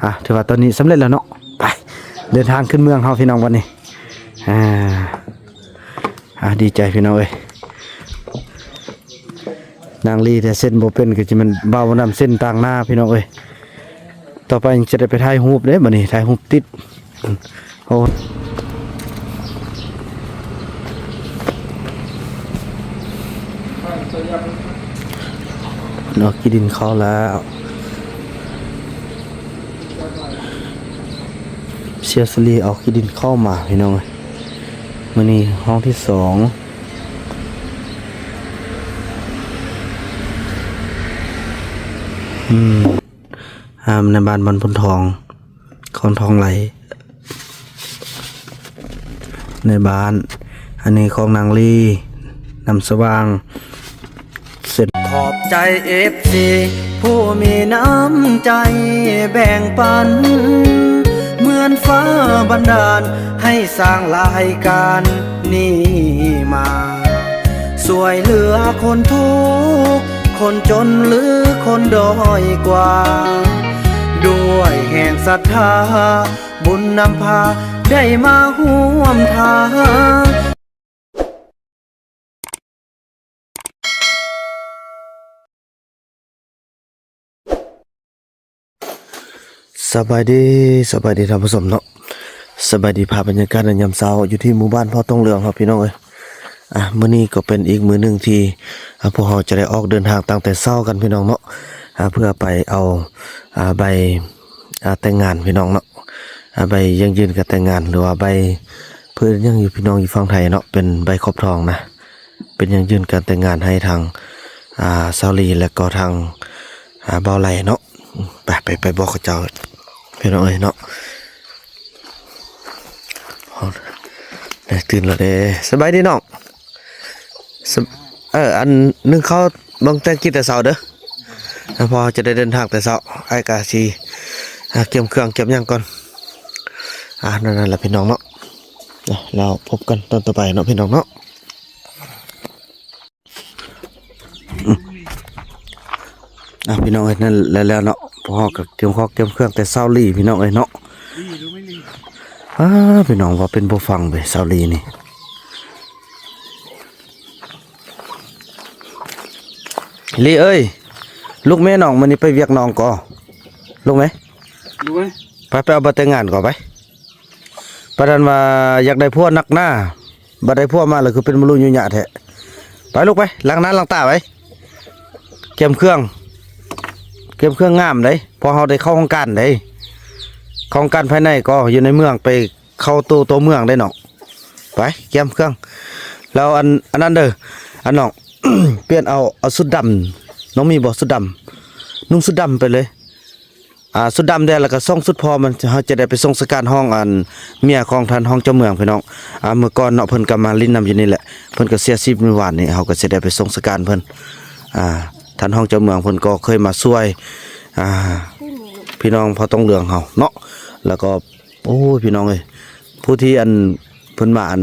ອ່ະ ຖືວ່າຕອນນີ້ສຳເລັດແລ້ວເນາະ. ໄປ ເດີນທາງຂຶ້ນເມືອງເຮົາ ພີ່ນ້ອງ ບັດນີ້. ອ່າ ອ່າ ດີໃຈ ພີ່ນ້ອງເອີຍ. ນາງລີແຕ່ເຊັນບໍ່ເປັນ ກໍຊິແມ່ນບ່າວນຳເຊັນຕ່າງໜ້າ ພີ່ນ້ອງເອີຍ. ຕໍ່ໄປຍັງຈະໄດ້ໄປຖ່າຍຮູບເດ້ ບັດນີ້ ຖ່າຍຮູບຕິດ. ໂອ້ ເນາະ ຂີ້ດິນເຂົ້າແລ້ວ. ເຊຍສາລີເອົາຂີ້ດິນເຂົ້າມາ ພີ່ນ້ອງເອີຍ. ມື້ນີ້ຫ້ອງທີສອງ. ອືມ ອ່າ ໃນບ້ານບ້ານໂພນທອງ ຂອງທອງໄຫຼ ໃນບ້ານ. ອັນນີ້ຂອງນາງລີ ນ້ຳສະຫວ່າງ ເຊັນ. ຂອບໃຈເອັຟຊີຜູ້ມີນ້ຳໃຈແບ່ງປັນ ເໝືອນຟ້າບັນດານໃຫ້ສ້າງລາຍການນີ້ມາ ຊ່ວຍເຫຼືອຄົນທຸກ ຄົນຈົນ ຫຼື ຄົນດ້ອຍກວ່າ ດ້ວຍແຮງສັດທາ ບຸນນຳພາໄດ້ມາຮ່ວມທາງ. ສະບາຍດີ ສະບາຍດີທ່ານຜູ້ຊົມເນາະ. ສະບາຍດີ ພາບບັນຍາກາດໃນຍາມເຊົ້າຢູ່ທີ່ໝູ່ບ້ານເຜົ່າຕົງເຫຼືອງເຮົາ ພີ່ນ້ອງເອີຍ. ອ່າ ມື້ນີ້ກໍເປັນອີກມື້ໜຶ່ງທີ່ ອ່າ ພວກເຮົາຈະໄດ້ອອກເດີນທາງຕັ້ງແຕ່ເຊົ້າກັນ ພີ່ນ້ອງເນາະ. ອ່າ ເພື່ອໄປເອົາ ອ່າ ໃບ ອ່າ ແຕ່ງງານ ພີ່ນ້ອງເນາະ. ອ່າ ໃບຢັ້ງຢືນການແຕ່ງງານ ຫຼືວ່າໃບ ເພິ່ນເອີ້ນຫຍັງຢູ່ ພີ່ນ້ອງຢູ່ຝັ່ງໄທເນາະ ເປັນໃບຂອບທອງນະ ເປັນຢັ້ງຢືນການແຕ່ງງານໃຫ້ທາງ ອ່າ ສາວລີ ແລະກໍທາງ ອ່າ ບ່າວໄຫຼເນາະ. ໄປ ໄປ ໄປບອກເຂົາເຈົ້າ ພີ່ນ້ອງເອີຍເນາະ. ໄດ້ຕື່ນແລ້ວເດ້. ສະບາຍດີນ້ອງ. ສະ ເອີ ອັນ ໜຶ້ງເຂົ້າເບິ່ງແຕ່ງກິນແຕ່ເຊົ້າເດີ ເພາະເຮົາຈະໄດ້ເດີນທາງແຕ່ເຊົ້າ. ອ້າຍກະຊິ ອ່າ ກຽມເຄື່ອງກຽມຫຍັງກ່ອນ. ອ່າ ນັ້ນ ນັ້ນລະ ພີ່ນ້ອງເນາະ. ແລ້ວພົບກັນຕອນຕໍ່ໄປເນາະ ພີ່ນ້ອງເນາະ. ອ່າ ພີ່ນ້ອງເອີຍ ນັ້ນແລ້ວເນາະ. ພວກເຮົາກໍກຽມຂອງກຽມເຄື່ອງແຕ່ເຊົ້າລີ ພີ່ນ້ອງເອີຍເນາະ. ອ່າ ພີ່ນ້ອງວ່າເປັນບໍ່ຟັງເວີຍ ສາວລີນີ້. ລີເອີຍ ລຸກແມ່ນ້ອງ ມື້ນີ້ໄປວຽກນ້ອງກໍ ລຸກແມ່ ລຸກແມ່. ໄປ ໄປເອົາບັດແຕ່ງງານກໍໄປ. ປານນັ້ນວ່າຢາກໄດ້ຜົວນັກໜາ ບັດໄດ້ຜົວມາແລ້ວຄືເປັນມະລຸຍຍະຍະແທ້. ໄປລູກໄປ ລ້າງໜ້າລ້າງຕາໄປ ກຽມເຄື່ອງ ກຽມເຄື່ອງງາມເດ້ ເພາະເຮົາໄດ້ເຂົ້າຫ້ອງການເດ້ ເຂົ້າຫ້ອງການພາຍໃນກໍຢູ່ໃນເມືອງ ໄປເຂົ້າໂຕ ໂຕເມືອງເດ້ນ້ອງ. ໄປກຽມເຄື່ອງ ແລ້ວອັນ ອັນນັ້ນເດີ ອັນນ້ອງ ປ່ຽນເອົາ ເອົາຊຸດດຳ ນ້ອງມີບໍ່ຊຸດດຳ? ນຸ່ງຊຸດດຳໄປເລີຍ. ອ່າ ຊຸດດຳແດ່ ແລ້ວກໍສອງຊຸດພໍມັນ ເຮົາຈະໄດ້ໄປສົ່ງສະການຫ້ອງ ອັນ ເມຍຂອງທ່ານຮອງເຈົ້າເມືອງ ພີ່ນ້ອງ. ອ່າ ມື້ກ່ອນເນາະ ເພິ່ນກໍມາຫຼິ້ນນຳຢູ່ນີ້ແຫຼະ ເພິ່ນກໍເສຍຊີວິດມື້ວານນີ້ ເຮົາກໍຊິໄດ້ໄປສົ່ງສະການເພິ່ນ. ອ່າ ທ່ານຮອງເຈົ້າເມືອງເພິ່ນກໍເຄີຍມາຊ່ວຍ ອ່າ ພີ່ນ້ອງເຜົ່າຕົງເຫຼືອງເຮົາເນາະ ແລ້ວກໍ ໂອ້ຍ ພີ່ນ້ອງເອີຍ ຜູ້ທີ່ ອັນ ເພິ່ນມາ ອັນ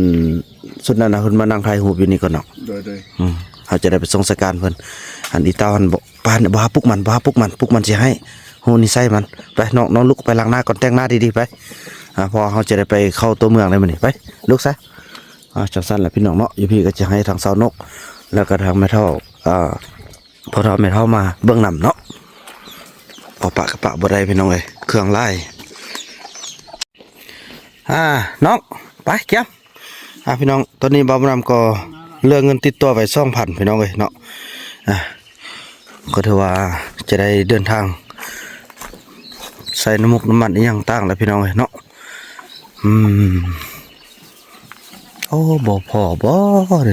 ຊຸດນັ້ນນະ ເພິ່ນມານັ່ງຖ່າຍຮູບຢູ່ນີ້ກ່ອນເນາະ. ໂດຍ ໂດຍ ອືມ ເຮົາຈະໄດ້ໄປສົ່ງສະການເພິ່ນ. ອັນອີເຕົ້າຫັ້ນ ບໍ່ ປານ ບໍ່ຫາປຸກມັນ ບໍ່ຫາປຸກມັນ ປຸກມັນຊິໄຫ້ ຮູ້ນິໄສມັນ. ໄປນ້ອງ ນ້ອງລຸກໄປລ້າງໜ້າກ່ອນ ແຕ່ງໜ້າດີໆໄປ. ອ່າ ເພາະວ່າເຮົາຈະໄດ້ໄປເຂົ້າຕົວເມືອງໄດ້ມື້ນີ້. ໄປ ລຸກຊະ. ອ່າ ຈັ່ງຊັ້ນແຫຼະ ພີ່ນ້ອງເນາະ. ຢູ່ພີ້ກໍຈະໃຫ້ທາງຊາວນົກ ແລ້ວກໍທາງແມ່ເຖົ້າ ອ່າ ພໍ່ເຖົ້າແມ່ເຖົ້າມາເບິ່ງນຳເນາະ. ບໍ່ປະກໍປະບໍ່ໄດ້ ພີ່ນ້ອງເອີຍ ເຄື່ອງຫຼາຍ. ອ່າ ນ້ອງ ໄປກຽມ. ອ່າ ພີ່ນ້ອງ ຕອນນີ້ບ່າວບຸນນຳກໍເຫຼືອເງິນຕິດຕົວໄວ້ສອງພັນ ພີ່ນ້ອງເອີຍເນາະ. ອ່າ ກໍຖືວ່າຈະໄດ້ເດີນທາງ ໃສ່ນ້ຳໝົກນ້ຳມັນອີ່ຫຍັງຕ່າງແລ້ວ ພີ່ນ້ອງເອີຍເນາະ. ອືມ ໂອ້ ບໍ່ພໍບໍ່ເດ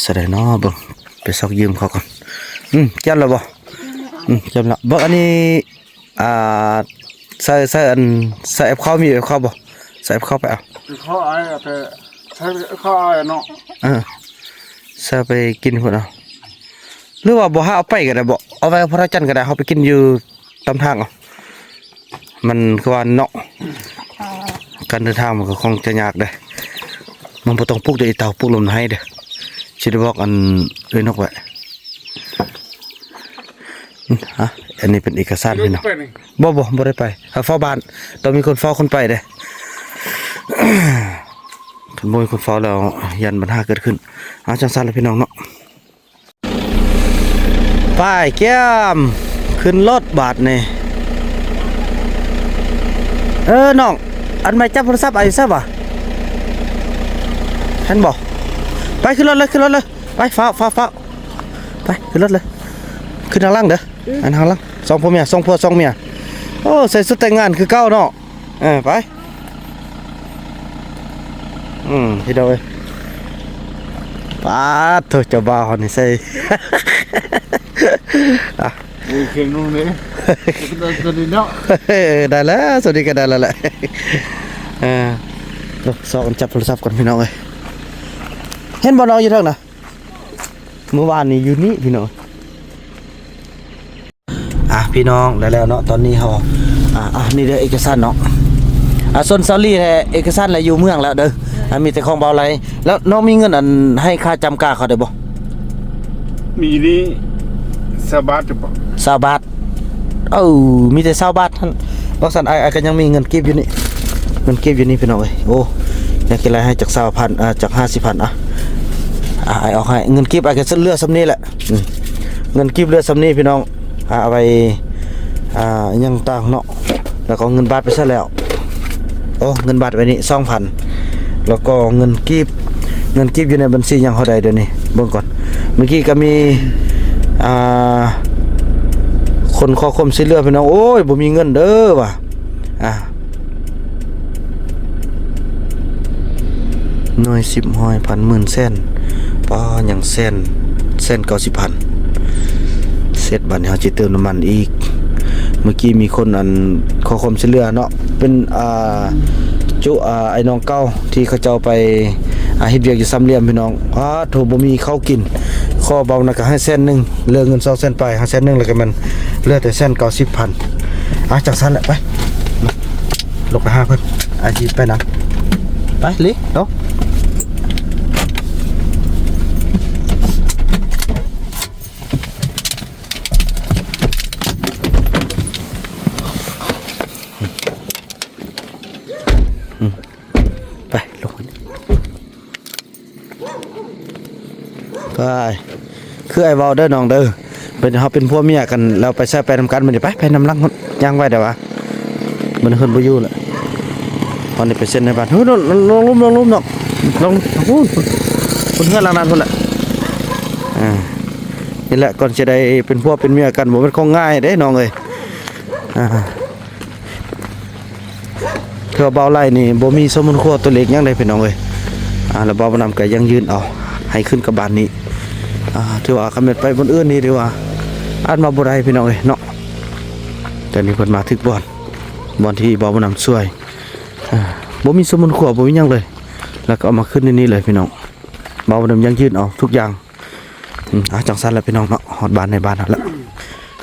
ສະໃດເນາະ. ເບິ່ງ ໄປຊອກຢືມເຂົາກ່ອນ. ອືມ ກຽມແລ້ວບໍ່? ອືມ ກຽມແລ້ວ. ເບິ່ງ ອັນນີ້ ອ່າ ໃສ່ ໃສ່ ອັນ ໃສ່ແອັບເຂົ້າ ມີແອັບເຂົ້າບໍ່? ໃສ່ແອັບເຂົ້າໄປເອົາ. ເຂົ້າອ້າຍ ແຕ່ໃສ່ເຂົ້າອ້າຍເນາະ. ເອີ ໃສ່ໄປກິນພຸ້ນເອົາ ຫຼືວ່າບໍ່ຫາເອົາໄປກໍໄດ້ບໍ່? ເອົາໄວ້ພະຈັນກໍໄດ້ ເຮົາໄປກິນຢູ່ຕາມທາງເອົາ. ມັນຄືວ່າເນາະ ການເດີນທາງມັນກໍຄົງຈະຍາກເດ້. ມັນບໍ່ຕ້ອງປູກເດ້ ອີເຕົ້າ ປູກລົງໃຫ້ເດ້. ຊິໄດ້ບອກອັນເອື້ອຍນົກໄວ້. ອືມ ອ່ະ ອັນນີ້ເປັນເອກະສານພີ່ນ້ອງ. ບໍ່ ບໍ່ ບໍ່ໄດ້ໄປ ຖ້າເຝົ້າບ້ານ ຕ້ອງມີຄົນເຝົ້າຄົນໄປເດ້. ຄັນບໍ່ມີຄົນເຝົ້າແລ້ວ ຢ້ານບັນຫາເກີດຂຶ້ນ. ເອົາ ຈັ່ງຊັ້ນລະພີ່ນ້ອງເນາະ. ໄປ ກຽມ ຂຶ້ນລົດບາດນີ້. ເອີ ນ້ອງ ອັນໄມ້ຈັບໂທລະສັບ ໄອ້ ໃສວະ? ເຫັນບໍ່? ໄປ ຂຶ້ນລົດເລີຍ ຂຶ້ນລົດເລີຍ. ໄປ ຟ້າວ ຟ້າວ ຟ້າວ ໄປ ຂຶ້ນລົດເລີຍ. ຂຶ້ນທາງຫຼັງເດີ. ອືມ ອັນທາງຫຼັງ ສອງຜົວເມຍ ສອງຜົວສອງເມຍ. ໂອ້ ໃສ່ຊຸດແຕ່ງງານຄືເກົ່າເນາະ. ເອີ ໄປ. ອືມ ພີ່ນ້ອງເອີຍ ປາດໂທ ເຈົ້າບ່າວເຮົານີ້ໃສ່ ອ່ະ ໂອ້ຍ ເກັ່ງໜຸ່ມເດ້ ຕົວນີ້ເນາະ. ເອີ ໄດ້ແລ້ວ ສ່ຳນີ້ກໍໄດ້ແລ້ວແຫຼະ. ເອີ ຊອກກັນຈັບໂທລະສັບກ່ອນ ພີ່ນ້ອງເອີຍ. ເຫັນບໍ່ນ້ອງຢູ່ເທິງນະ? ມື້ວານນີ້ຢູ່ນີ້ພີ່ນ້ອງ. ອ່ະ ພີ່ນ້ອງ ໄດ້ແລ້ວເນາະ ຕອນນີ້ເຮົາ ອ່າ ອ່າ ນີ້ເດີເອກະສານເນາະ. ອ່າ ສ່ວນສາວລີແທ້ ເອກະສານລະຢູ່ເມືອງແລ້ວເດີ. ອ່າ ມີແຕ່ຂອງເບົາໄຫຼ. ແລ້ວນ້ອງມີເງິນອັນໃຫ້ຄ່າຈ້ຳກາເຂົາໄດ້ບໍ່? ມີນີ້ ຊາວບາດ ຊາວບາດ. ເອີ ມີແຕ່ຊາວບາດຫັ້ນ. ບໍ່ຊັ້ນ ອ້າຍ ອ້າຍກໍຍັງມີເງິນກີບຢູ່ນີ້ ເງິນກີບຢູ່ນີ້ພີ່ນ້ອງເອີຍ. ໂອ້ ຢາກກິນລະໃຫ້ຈັກຊາວພັນ ອ່າ ຈັກຫ້າສິບພັນ. ອ່ະ ອ່ະ ອ້າຍອອກໃຫ້ ເງິນກີບອ້າຍກໍເຫຼືອສ່ຳນີ້ແຫຼະ. ອືມ ເງິນກີບເຫຼືອສ່ຳນີ້ພີ່ນ້ອງ. ອ່າ ເອົາໄວ້ ອ່າ ຫຍັງຕ່າງເນາະ ແລ້ວກໍເງິນບາດໄປຊະແລ້ວ. ໂອ້ ເງິນບາດໄວ້ນີ້ສອງພັນ ແລ້ວກໍເງິນກີບ ເງິນກີບຢູ່ໃນບັນຊີຍັງເທົ່າໃດດຽວນີ້ ເບິ່ງກ່ອນ. ເມື່ອກີ້ກໍມີ ອ່າ ຄົນຂໍຄວາມຊ່ວຍເຫຼືອພີ່ນ້ອງ. ໂອ້ຍ ບໍ່ມີເງິນເດີວ່າ ອ່າ ໜ່ວຍ ສິບ ຮ້ອຍ ພັນ ໝື່ນ ແສນ ປ້າ ຍັງແສນ ແສນເກົ້າສິບພັນ. ເສັດ ບາດນີ້ເຮົາຊິເຕີມນ້ຳມັນອີກ. ເມື່ອກີ້ມີຄົນອັນ ຂໍຄວາມຊ່ວຍເຫຼືອເນາະ ເປັນ ອ່າ ຈຸ ອ່າ ໄອ້ນ້ອງເກົ່າທີ່ເຂົາເຈົ້າໄປ ອ່າ ເຮັດວຽກຢູ່ສາມຫຼ່ຽມພີ່ນ້ອງ. ປາດໂທ ບໍ່ມີເຂົ້າກິນ ຂໍເບົານະກະໃຫ້ແສນໜຶ່ງ ເຫຼືອເງິນສອງແສນປາຍ ໃຫ້ແສນໜຶ່ງ ແລ້ວກໍແມ່ນເຫຼືອແຕ່ແສນເກົ້າສິບພັນ. ອ່ະ ຈັ່ງຊັ້ນແຫຼະ ໄປ ລົງໄປຫາເພິ່ນ ອ້າຍຊິໄປນຳ. ໄປ ລີ ເນາະ. ໄປ ລົງ ໄປ. ຄືອ້າຍເວົ້າເດີນ້ອງເດີ ເປັນ ເຮົາເປັນຜົວເມຍກັນ ແລ້ວໄປໃສໄປນຳກັນ. ມື້ນີ້ໄປ ໄປນຳຫຼັງພຸ້ນ ຍ່າງໄວແດ່ວ່າ ມື້ນີ້ເພິ່ນບໍ່ຢູ່ລະ. ຕອນນີ້ໄປເຊັນໃນບ້ານ. ເຮີ້ຍ ລົງ ລົງ ລົງ ລົງ ລົງ ເນາະ ລົງ ພຸ້ນ ພຸ້ນ ເຮືອນຫຼັງນັ້ນພຸ້ນແຫຼະ. ອ່າ ນີ້ແຫຼະ ກ່ອນຊິໄດ້ເປັນຜົວເປັນເມຍກັນ ບໍ່ແມ່ນຂອງງ່າຍເດ້ນ້ອງເອີຍ. ອ່າ ເທື່ອເບົາໄຫຼນີ້ບໍ່ມີສົມມຸນຄົວຕົວເລກຫຍັງເດ້ພີ່ນ້ອງເອີຍ. ອ່າ ແລ້ວເບົານຳກໍຢັ້ງຢືນເອົາໃຫ້ຂຶ້ນກັບບ້ານນີ້. ອ່າ ຖືວ່າຄັນແມ່ນໄປບ່ອນອື່ນນີ້ຖືວ່າອາດມາບໍ່ໄດ້ພີ່ນ້ອງເອີຍເນາະ. ແຕ່ນີ້ເພິ່ນມາຖືກບ່ອນ ບ່ອນທີ່ເບົານຳຊ່ວຍ. ອ່າ ບໍ່ມີສົມມຸນຄົວ ບໍ່ມີຫຍັງເລີຍ ແລ້ວກໍເອົາມາຂຶ້ນໃນນີ້ເລີຍພີ່ນ້ອງ. ເບົານຳຢັ້ງຢືນເອົາທຸກຢ່າງ. ອືມ ອ່າ ຈັ່ງຊັ້ນແຫຼະພີ່ນ້ອງເນາະ ຮອດບ້ານໃນບ້ານຫັ້ນແຫຼະ.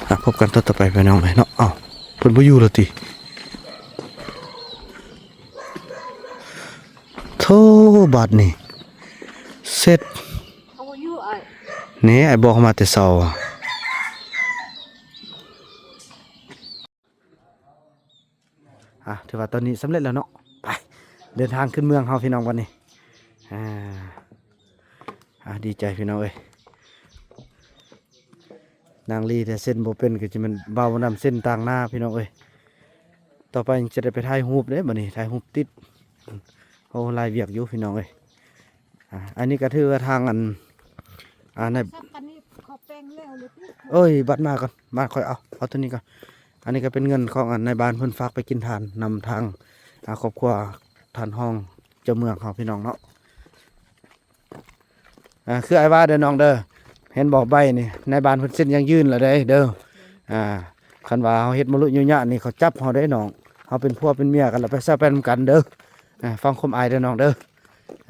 ອ່າ ພົບກັນຕອນຕໍ່ໄປພີ່ນ້ອງເອີຍເນາະ. ເອົ້າ ເພິ່ນບໍ່ຢູ່ແລ້ວຕິ? ໂທ້ ບາດນີ້ເສັດ. ເອົາຢູ່ອ້າຍ. ນີ້ ອ້າຍບອກເຂົາມາແຕ່ເຊົ້າ. ອ່າ ຖືວ່າຕອນນີ້ສຳເລັດແລ້ວເນາະ. ໄປ ເດີນທາງຂຶ້ນເມືອງເຮົາພີ່ນ້ອງບັດນີ້. ອ່າ ອ່າ ດີໃຈພີ່ນ້ອງເອີຍ. ນາງລີແທ້ເຊັນບໍ່ເປັນ ກໍຈະແມ່ນເບົານຳເຊັນຕ່າງໜ້າພີ່ນ້ອງເອີຍ. ຕໍ່ໄປຈະໄດ້ໄປຖ່າຍຮູບເດ້ບັດນີ້ ຖ່າຍຮູບຕິດ. ໂອ້ ຫຼາຍວຽກຢູ່ພີ່ນ້ອງເອີຍ. ອ່າ ອັນນີ້ກໍຖືວ່າທາງອັນ ອ່າ ໃນ ສັບປະນິດເຂົາແປງແລ້ວເລີຍຕິ? ເອີຍ ບັດມາກ່ອນ ມາ ຂ້ອຍເອົາ ເອົາຕົວນີ້ກ່ອນ. ອັນນີ້ກໍເປັນເງິນຂອງອັນນາຍບ້ານເພິ່ນຝາກໄປກິນທານນຳທາງ ອ່າ ຄອບຄົວທ່ານຮອງເຈົ້າເມືອງເຮົາພີ່ນ້ອງເນາະ. ອ່າ ຄືອ້າຍວ່າເດີນ້ອງເດີ ເຫັນບໍ່ ໃບນີ້ ນາຍບ້ານເພິ່ນເຊັນຢັ້ງຢືນແລ້ວເດ້ເດີ. ອ່າ ຄັນວ່າເຮົາເຮັດມະລຸຍຸຍະນີ້ ເຂົາຈັບເຮົາເດ້ນ້ອງ. ເຮົາເປັນຜົວເປັນເມຍກັນ ແລ້ວໄປໃສໄປນຳກັນເດີ. ອ່າ ຟັງຄວາມອ້າຍເດີນ້ອງເດີ.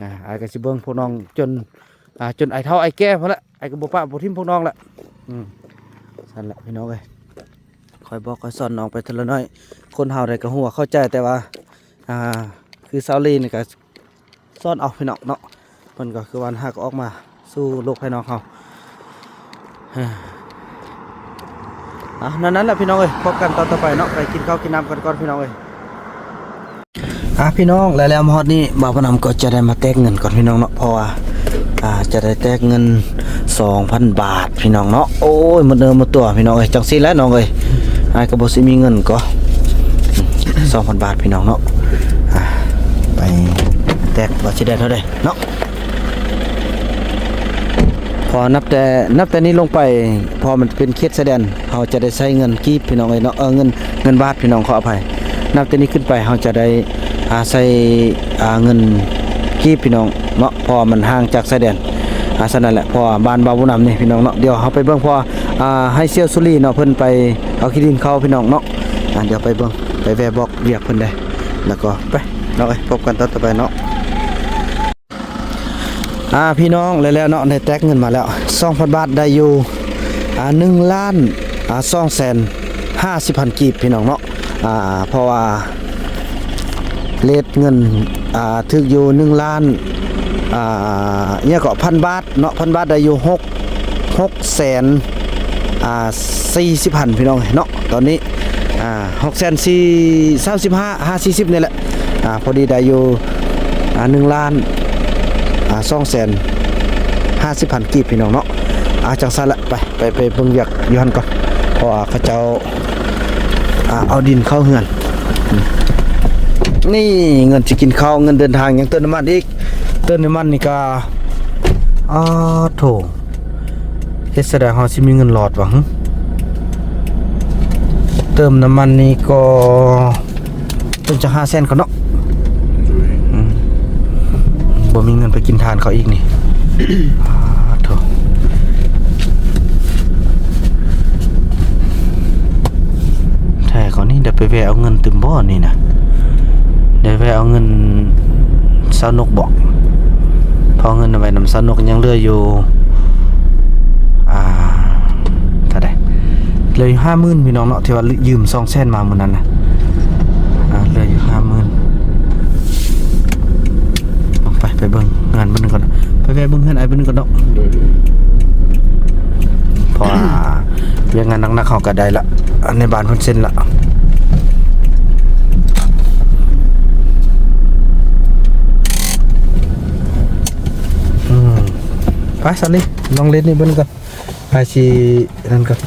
ອ່າ ອ້າຍກໍຊິເບິ່ງພວກນ້ອງຈົນ ອ່າ ຈົນອ້າຍເຖົ້າອ້າຍແກ່ພຸ້ນແຫຼະ. ອ້າຍກໍບໍ່ປະບໍ່ຖິ້ມພວກນ້ອງແຫຼະ. ອືມ ຊັ້ນແຫຼະພີ່ນ້ອງເອີຍ. ຄ່ອຍບອກຄ່ອຍສອນນ້ອງໄປເທື່ອລະໜ້ອຍ. ຄົນເຮົາໃດກໍຮູ້ວ່າເຂົ້າໃຈ ແຕ່ວ່າ ອ່າ ຄືສາວລີນີ້ກໍ ສອນເອົາພີ່ນ້ອງເນາະ. ເພິ່ນກໍຄືວ່າຫາກໍອອກມາສູ່ໂລກພາຍນອກເຮົາ. ອ່າ ອ່ະ ນັ້ນ ນັ້ນແຫຼະພີ່ນ້ອງເອີຍ ພົບກັນຕອນຕໍ່ໄປເນາະ ໄປກິນເຂົ້າກິນນ້ຳກັນກ່ອນພີ່ນ້ອງເອີຍ. ອ່ະ ພີ່ນ້ອງ ແລ້ວ ແລ້ວມາຮອດນີ້ ບ່າວບຸນນຳກໍຈະໄດ້ມາແຕກເງິນກ່ອນພີ່ນ້ອງເນາະ ເພາະວ່າ ອ່າ ຈະໄດ້ແຕກເງິນສອງພັນບາດພີ່ນ້ອງເນາະ. ໂອ້ຍ ໝົດເນື້ອໝົດຕົວພີ່ນ້ອງເອີຍ ຈັ່ງຊີ້ແຫຼະນ້ອງເອີຍ ອ້າຍກໍບໍ່ຊິມີເງິນກໍ ສອງພັນບາດພີ່ນ້ອງເນາະ. ອ່າ ໄປແຕກວ່າຊິໄດ້ເທົ່າໃດເນາະ. ເພາະນັບແຕ່ ນັບແຕ່ນີ້ລົງໄປ ເພາະມັນເປັນເຂດຊາຍແດນ ເຮົາຈະໄດ້ໃຊ້ເງິນກີບພີ່ນ້ອງເອີຍເນາະ ເອີ ເງິນ ເງິນບາດພີ່ນ້ອງ ຂໍອະໄພ. ນັບແຕ່ນີ້ຂຶ້ນໄປເຮົາຈະໄດ້ ອ່າ ໃຊ້ ອ່າ ເງິນກີບພີ່ນ້ອງເນາະ ເພາະວ່າມັນຫ່າງຈາກຊາຍແດນ. ອ່າ ສະນັ້ນແຫຼະ ເພາະວ່າບ້ານບ່າວບຸນນຳນີ້ພີ່ນ້ອງເນາະ ດຽວເຮົາໄປເບິ່ງ ເພາະວ່າ ອ່າ ໃຫ້ສ່ຽວສຸລີເນາະ ເພິ່ນໄປເອົາຂີ້ດິນເຂົ້າພີ່ນ້ອງເນາະ. ອ່າ ດຽວໄປເບິ່ງ ໄປແວ່ບອກວຽກເພິ່ນເດ້ ແລ້ວກໍໄປເນາະ ພົບກັນຕອນຕໍ່ໄປເນາະ. ອ່າ ພີ່ນ້ອງ ແລ້ວໆເນາະ ໄດ້ແຕກເງິນມາແລ້ວ ສອງພັນບາດ ໄດ້ຢູ່ ອ່າ ໜຶ່ງລ້ານ ອ່າ ສອງແສນຫ້າສິບພັນກີບພີ່ນ້ອງເນາະ. ອ່າ ເພາະວ່າເຣດເງິນ ອ່າ ຖືກຢູ່ໜຶ່ງລ້ານ ອ່າ ຫຍັງເກາະ ພັນບາດເນາະ ພັນບາດ ໄດ້ຢູ່ຫົກ ຫົກແສນ ອ່າ ສີ່ສິບພັນພີ່ນ້ອງເນາະ. ຕອນນີ້ ອ່າ ຫົກແສນສີ່ ສາມສິບຫ້າ ຫ້າສີ່ສິບນີ້ແຫຼະ ອ່າ ພໍດີໄດ້ຢູ່ ອ່າ ໜຶ່ງລ້ານ ອ່າ ສອງແສນຫ້າສິບພັນກີບພີ່ນ້ອງເນາະ. ອ່າ ຈັ່ງຊັ້ນລະ ໄປ ໄປ ໄປເບິ່ງວຽກຢູ່ຫັ້ນກ່ອນ ເພາະວ່າເຂົາເຈົ້າ ອ່າ ເອົາດິນເຂົ້າເຮືອນ. ນີ້ເງິນຊິກິນເຂົ້າ ເງິນເດີນທາງ ຍັງເຕີມນ້ຳມັນອີກ ເຕີມນ້ຳມັນນີ້ກະ ອ້າໂທ້ ເຮັດຊະໃດເຮົາຊິມີເງິນລອດຫວາຫຶ? ເຕີມນ້ຳມັນນີ້ກໍເຕີມຈັກຫ້າແສນກ່ອນເນາະ. ໂດຍ ອືມ ບໍ່ມີເງິນໄປກິນທານເຂົາອີກນີ້. ອ້າໂທ້ ແທ້ເຂົານີ້ໄດ້ໄປແວ່ເອົາເງິນຕື່ມບໍ່ນີ້ນະ? ໄດ້ແວ່ເອົາເງິນຊາວນົກບໍ? ເພາະເງິນໄວ້ນຳຊາວນົກຍັງເຫຼືອຢູ່ ອ່າ ເທົ່າໃດ? ເຫຼືອຢູ່ຫ້າໝື່ນພີ່ນ້ອງເນາະ ທີ່ວ່າຢືມສອງແສນມາມື້ນັ້ນນະ. ອ່າ ເຫຼືອຢູ່ຫ້າໝື່ນ. ໄປ ໄປເບິ່ງເຮືອນເພິ່ນກ່ອນ ໄປແວ່ເບິ່ງເຮືອນອ້າຍເພິ່ນກ່ອນເນາະ. ໂດຍ ເພາະວ່າວຽກງານໜັກໆເຮົາກໍໄດ້ລະ ອັນໃນບ້ານເພິ່ນເຊັນລະ. ອືມ ໄປ ສາລີ ລອງເລດນີ້ເບິ່ງກ່ອນ ໄປຊິນັ້ນກ່ອນ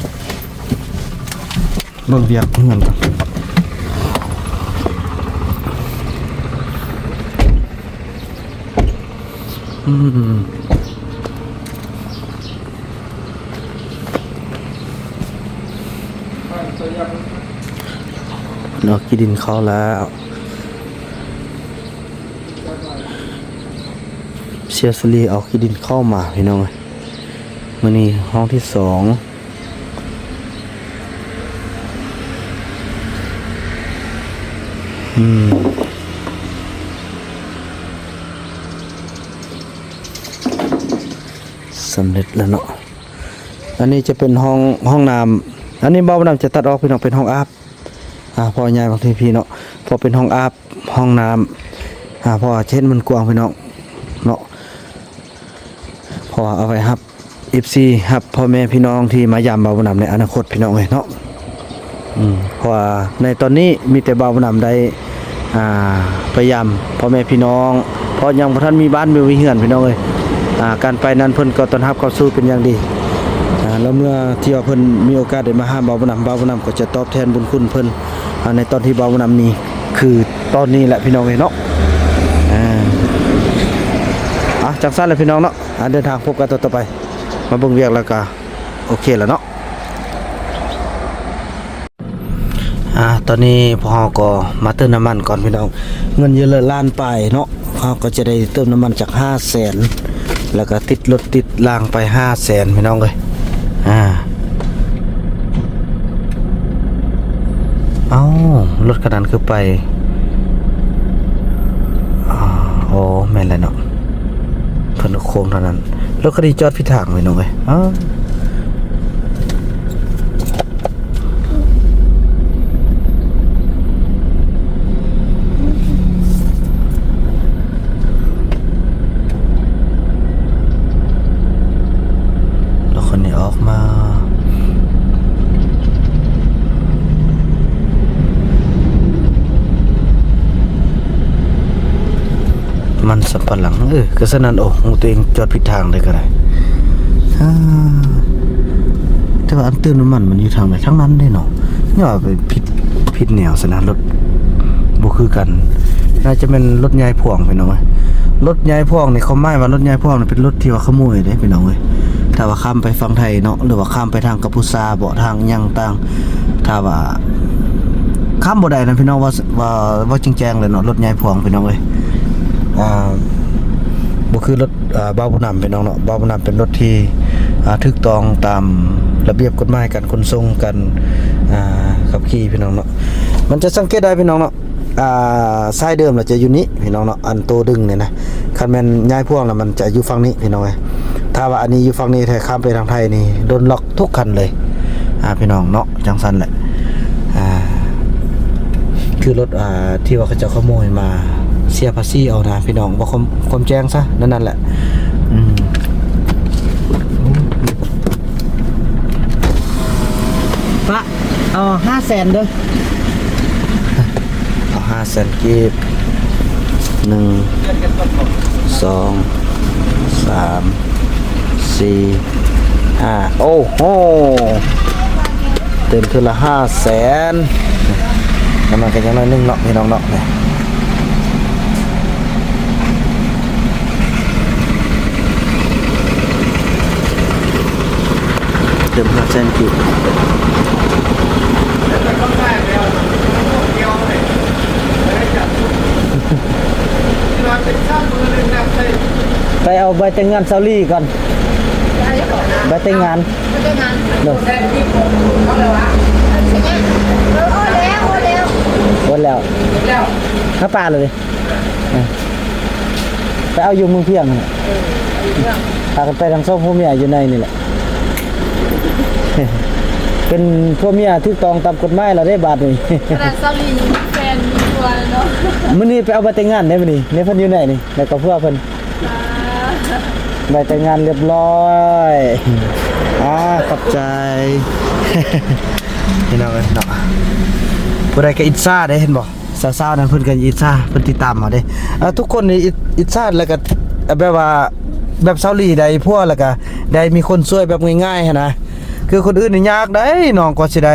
ເບິ່ງວຽກເຮືອນກ່ອນ. ອືມ ເນາະ ເອົາຂີ້ດິນເຂົ້າແລ້ວ ເຊຍສະລີເອົາຂີ້ດິນເຂົ້າມາພີ່ນ້ອງເອີຍ. ມື້ນີ້ຫ້ອງທີສອງ ອືມ ສຳເລັດແລ້ວເນາະ. ອັນນີ້ຈະເປັນຫ້ອງ ຫ້ອງນ້ຳ ອັນນີ້ບ່າວບຸນນຳຈະຕັດອອກພີ່ນ້ອງ ເປັນຫ້ອງອາບ ອ່າ ເພາະວ່າຍ້າຍມາທີ່ພີ້ເນາະ ເພາະເປັນຫ້ອງອາບ ຫ້ອງນ້ຳ ອ່າ ເພາະວ່າເຮັດມັນກວ້າງພີ່ນ້ອງເນາະ ເພາະວ່າເອົາໄວ້ຮັບເອັຟຊີ ຮັບພໍ່ແມ່ພີ່ນ້ອງທີ່ມາຢາມບ່າວບຸນນຳໃນອະນາຄົດພີ່ນ້ອງເອີຍເນາະ. ອືມ ເພາະວ່າໃນຕອນນີ້ມີແຕ່ບ່າວບຸນນຳໄດ້ ອ່າ ໄປຢາມພໍ່ແມ່ພີ່ນ້ອງ ເພາະຍັງບໍ່ທັນມີບ້ານມີເຮືອນພີ່ນ້ອງເອີຍ. ອ່າ ການໄປນັ້ນເພິ່ນກໍຕ້ອນຮັບເຂົ້າສູ່ເປັນຢ່າງດີ ອ່າ ແລ້ວເມື່ອທີ່ວ່າເພິ່ນມີໂອກາດໄດ້ມາຫາບ່າວບຸນນຳ ບ່າວບຸນນຳກໍຈະຕອບແທນບຸນຄຸນເພິ່ນ ອ່າ ໃນຕອນທີ່ບ່າວບຸນນຳມີ ຄືຕອນນີ້ແຫຼະພີ່ນ້ອງເອີຍເນາະ. ອ່າ ອ່ະ ຈັ່ງຊັ້ນແຫຼະພີ່ນ້ອງເນາະ ອ່າ ເດີນທາງພົບກັນຕໍ່ໄປ ມາເບິ່ງວຽກແລ້ວກະໂອເຄແລ້ວເນາະ. ອ່າ ຕອນນີ້ພວກເຮົາກໍມາເຕີມນ້ຳມັນກ່ອນພີ່ນ້ອງ ເງິນຢູ່ລະລ້ານປາຍເນາະ ເຮົາກໍຈະໄດ້ເຕີມນ້ຳມັນຈັກຫ້າແສນ ແລ້ວກໍຕິດລົດຕິດລາງໄປຫ້າແສນພີ່ນ້ອງເອີຍ. ອ່າ ເອົ້າ ລົດຄັນນັ້ນຄືໄປ ອໍ ໂອ້ ແມ່ນແຫຼະເນາະ ເພິ່ນໂຄ້ງເທົ່ານັ້ນ ລົດຄັນນີ້ຈອດຜິດທາງພີ່ນ້ອງເອີຍ. ອ້າ ແລ້ວຄົນນີ້ອອກມາ ມັນສຳປະຫຼັງ ເອີ ກະສະນັ້ນ ໂອ້ ຮູ້ຕົວເອງຈອດຜິດທາງເລີຍກະໄດ້. ອາ ແຕ່ວ່າອັນເຕີມນ້ຳມັນມັນຢູ່ທາງໃດ? ທາງນັ້ນເດ້ເນາະ. ຍ້ອນວ່າໄປຜິດ ຜິດແນວຊັ້ນນະ, ລົດບໍ່ຄືກັນ. ໜ້າຈະແມ່ນລົດໃຫຍ່ພ່ວງ ພີ່ນ້ອງເອີຍ. ລົດໃຫຍ່ພ່ວງນີ້ ຄວາມໝາຍວ່າລົດໃຫຍ່ພ່ວງນີ້ເປັນລົດທີ່ວ່າຂະໂມຍເດ້ ພີ່ນ້ອງເອີຍ. ຖ້າວ່າຂ້າມໄປຝັ່ງໄທເນາະ ຫຼືວ່າຂ້າມໄປທາງກັມພູຊາເບາະ ທາງຫຍັງຕ່າງ ຖ້າວ່າຂ້າມບໍ່ໄດ້ນະ ພີ່ນ້ອງ ເວົ້າ ເວົ້າ ເວົ້າແຈ້ງໆເລີຍເນາະ ລົດໃຫຍ່ພ່ວງ ພີ່ນ້ອງເອີຍ. ອ່າ ບໍ່ຄືລົດ ອ່າ ບ່າວຜູ້ນຳ ພີ່ນ້ອງເນາະ. ບ່າວຜູ້ນຳເປັນລົດທີ່ ອ່າ ຖືກຕ້ອງຕາມລະບຽບກົດໝາຍການຂົນສົ່ງ ການ ອ່າ ຂັບຂີ່ ພີ່ນ້ອງເນາະ. ມັນຈະສັງເກດໄດ້ ພີ່ນ້ອງເນາະ. ອ່າ ຊາຍເດີມລະຈະຢູ່ນີ້ ພີ່ນ້ອງເນາະ ອັນໂຕດຶງນີ້ນະ. ຄັນແມ່ນຍ້າຍພ່ວງລະມັນຈະຢູ່ຝັ່ງນີ້ ພີ່ນ້ອງເອີຍ. ຖ້າວ່າອັນນີ້ຢູ່ຝັ່ງນີ້ແທ້ ຂ້າມໄປທາງໄທນີ້ໂດນລັອກທຸກຄັນເລີຍ ອ່າ ພີ່ນ້ອງເນາະ. ຈັ່ງຊັ້ນແຫຼະ ອ່າ ຄືລົດ ອ່າ ທີ່ວ່າເຂົາເຈົ້າຂະໂມຍມາເສຍພາສີເອົານະ ພີ່ນ້ອງ. ເວົ້າຄວາມ ຄວາມແຈ້ງຊະ ນັ້ນ ນັ້ນແຫຼະ. ອືມ ປະ ເອົາຫ້າແສນເດີ ເອົາຫ້າແສນກີບ ໜຶ່ງ ສອງ ສາມ ສີ່ ຫ້າ ໂອ້ໂຫ ເຕັມເທື່ອລະຫ້າແສນ. ກຳລັງກັນຢ່າງໜ້ອຍໜຶ່ງເນາະ ພີ່ນ້ອງເນາະ. ເຕີມຫ້າແສນກີບ ໄປເອົາໃບແຕ່ງງານສາວລີກ່ອນ ໃບແຕ່ງງານ ໂດຍ ໂອນແລ້ວ ໂອນແລ້ວ ໂອນແລ້ວ ຫາປາເລີຍ. ໄປເອົາຢູ່ເມືອງພຽງຫັ້ນແຫຼະ ເອີ ເອົາຢູ່ເມືອງ ພາກັນໄປທັງສອງຜົວເມຍຢູ່ໃນນີ້ແຫຼະ. ເປັນຜົວເມຍຖືກຕ້ອງຕາມກົດໝາຍແລ້ວເດ້ບາດນີ້. ຂະໜາດສາວລີຍັງມີແຟນມີຜົວເນາະ. ມື້ນີ້ໄປເອົາໃບແຕ່ງງານເດ້ມື້ນີ້ ໃນເພິ່ນຢູ່ໃນນີ້ ແລ້ວກໍຜົວເພິ່ນ ອ່າ ໃບແຕ່ງງານລຽບລ້ອຍ. ອ່າ ຂອບໃຈ ພີ່ນ້ອງເອີຍເນາະ. ຜູ້ໃດກໍອິດສາເດ້ ເຫັນບໍ່? ສາວໆນັ້ນເພິ່ນກໍອິດສາ ເພິ່ນຕິດຕາມເຮົາເດ້. ເອີ ທຸກຄົນນີ້ອິດ ອິດສາ ແລ້ວກໍແບບວ່າ ແບບສາວລີໄດ້ຜົວ ແລ້ວກໍໄດ້ມີຄົນຊ່ວຍແບບງ່າຍໆຫັ້ນນະ. ຄືຄົນອື່ນນີ້ຍາກໄດ໋ ນ້ອງກວ່າຊິໄດ້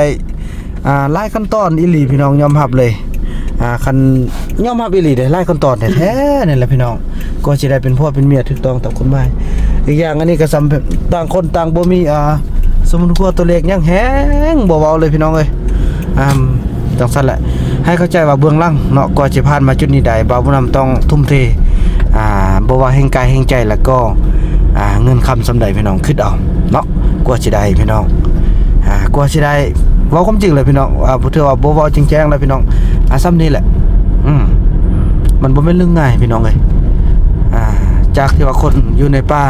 ອ່າ ຫຼາຍຂັ້ນຕອນອີ່ຫຼີ ພີ່ນ້ອງ ຍອມຮັບເລີຍ. ອ່າ ຄັນ ຍອມຮັບອີ່ຫຼີເດ້ ຫຼາຍຂັ້ນຕອນແທ້ໆ ນີ້ແຫຼະ ພີ່ນ້ອງ ກວ່າຊິໄດ້ເປັນຜົວເປັນເມຍຖືກຕ້ອງຕາມກົດໝາຍ. ອີກຢ່າງອັນນີ້ກໍສ່ຳ ຕ່າງຄົນຕ່າງບໍ່ມີ ອ່າ ສົມມຸດຄົວຕົວເລກຫຍັງ ແຮງບໍ່ເວົ້າເລີຍ ພີ່ນ້ອງເອີຍ. ອ່າ ຈັ່ງຊັ້ນແຫຼະ ໃຫ້ເຂົ້າໃຈວ່າເບື້ອງຫຼັງເນາະ ກວ່າຊິຜ່ານມາຈຸດນີ້ໄດ້ ບ່າວບຸນນຳຕ້ອງທຸ່ມເທ ອ່າ ບໍ່ວ່າແຮງກາຍແຮງໃຈ ແລ້ວກໍ ອ່າ ເງິນຄຳສ່ຳໃດ ພີ່ນ້ອງ ຄິດເອົາເນາະ ກວ່າຊິໄດ້ ພີ່ນ້ອງ ອ່າ ກວ່າຊິໄດ້. ເວົ້າຄວາມຈິງເລີຍ ພີ່ນ້ອງ ອ່າ ຖືວ່າບໍ່ເວົ້າແຈ້ງໆແລ້ວ ພີ່ນ້ອງ ອ່າ ສ່ຳນີ້ແຫຼະ. ອືມ ມັນບໍ່ແມ່ນເລື່ອງງ່າຍ ພີ່ນ້ອງເອີຍ. ອ່າ ຈາກທີ່ວ່າຄົນຢູ່ໃນປ່າ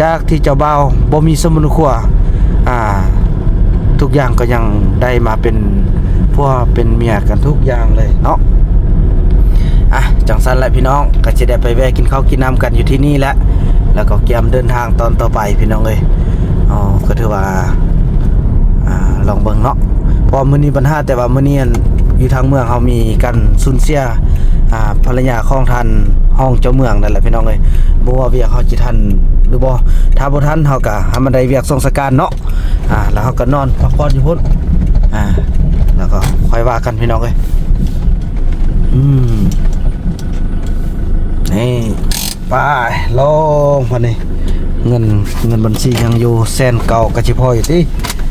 ຈາກທີ່ເຈົ້າບ່າວບໍ່ມີສົມມຸດຄົວ ອ່າ ທຸກຢ່າງກໍຍັງໄດ້ມາເປັນຜົວເປັນເມຍກັນທຸກຢ່າງເລີຍເນາະ. ອ່ະ ຈັ່ງຊັ້ນແຫຼະ ພີ່ນ້ອງ ກໍຊິໄດ້ໄປແວ່ກິນເຂົ້າກິນນ້ຳກັນຢູ່ທີ່ນີ້ແຫຼະ ແລ້ວກໍກຽມເດີນທາງຕອນຕໍ່ໄປ ພີ່ນ້ອງເອີຍ. ອໍ ກໍຖືວ່າ ອ່າ ລອງເບິ່ງເນາະ ເພາະວ່າມື້ນີ້ບັນຫາ ແຕ່ວ່າມື້ນີ້ ອັນ ຢູ່ທາງເມືອງເຮົາມີການສູນເສຍ ອ່າ ພັນລະຍາຂອງທ່ານຮອງເຈົ້າເມືອງນັ້ນແຫຼະ ພີ່ນ້ອງເອີຍ. ບໍ່ວ່າວຽກເຮົາຊິທັນຫຼືບໍ່ ຖ້າບໍ່ທັນເຮົາກໍໃຫ້ມັນໄດ້ວຽກສອງສະການເນາະ. ອ່າ ແລ້ວເຮົາກໍນອນພັກຜ່ອນຢູ່ພຸ້ນ ອ່າ ແລ້ວກໍຄ່ອຍວ່າກັນ ພີ່ນ້ອງເອີຍ. ອືມ ນີ້ ໄປ ລົງບາດນີ້ ເງິນ ເງິນບັນຊີຍັງຢູ່ແສນເກົ້າ ກໍຊິພໍຢູ່ຕິ.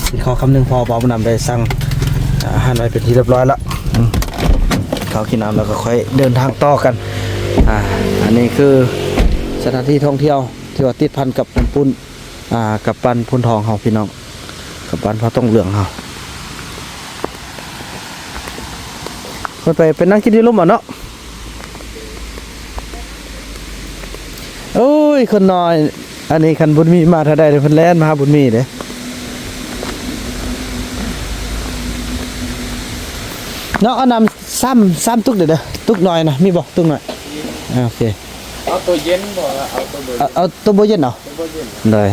ກິນເຂົ້າຄຳໜຶ່ງພໍ ບ່າວບຸນນຳໄດ້ສັ່ງອາຫານໄວ້ເປັນທີ່ຮຽບຮ້ອຍແລ້ວ. ອືມ ເຂົ້າກິນນ້ຳແລ້ວກໍຄ່ອຍເດີນທາງຕໍ່ກັນ. ອ່າ ອັນນີ້ຄືສະຖານທີ່ທ່ອງທ່ຽວທີ່ວ່າຕິດພັນກັບນ້ຳປຸ້ນ ອ່າ ກັບບ້ານໂພນທອງເຮົາ ພີ່ນ້ອງ ກັບບ້ານຜາຕົງເຫຼືອງເຮົາ. ເພິ່ນໄປ ໄປນັ່ງກິນຢູ່ລຸ່ມເອົາເນາະ. ໂອ້ຍ ຄົນນ້ອຍ ອັນນີ້ຄັນບຸນມີມາເທື່ອໃດເດ້ ເພິ່ນແລ່ນມາຫາບຸນມີເດ້ເນາະ. ເອົານ້ຳ ສາມ ສາມຕຸກເດີ ຕຸກນ້ອຍນະ ມີບໍ່? ຕຸກນ້ອຍ ອ່າ ໂອເຄ. ເອົາໂຕເຢັນບໍ່? ເອົາໂຕບໍ່ເຢັນ ເອົາ ເອົາໂຕບໍ່ເຢັນເອົາ ໂຕບໍ່ເຢັນ ໄດ້.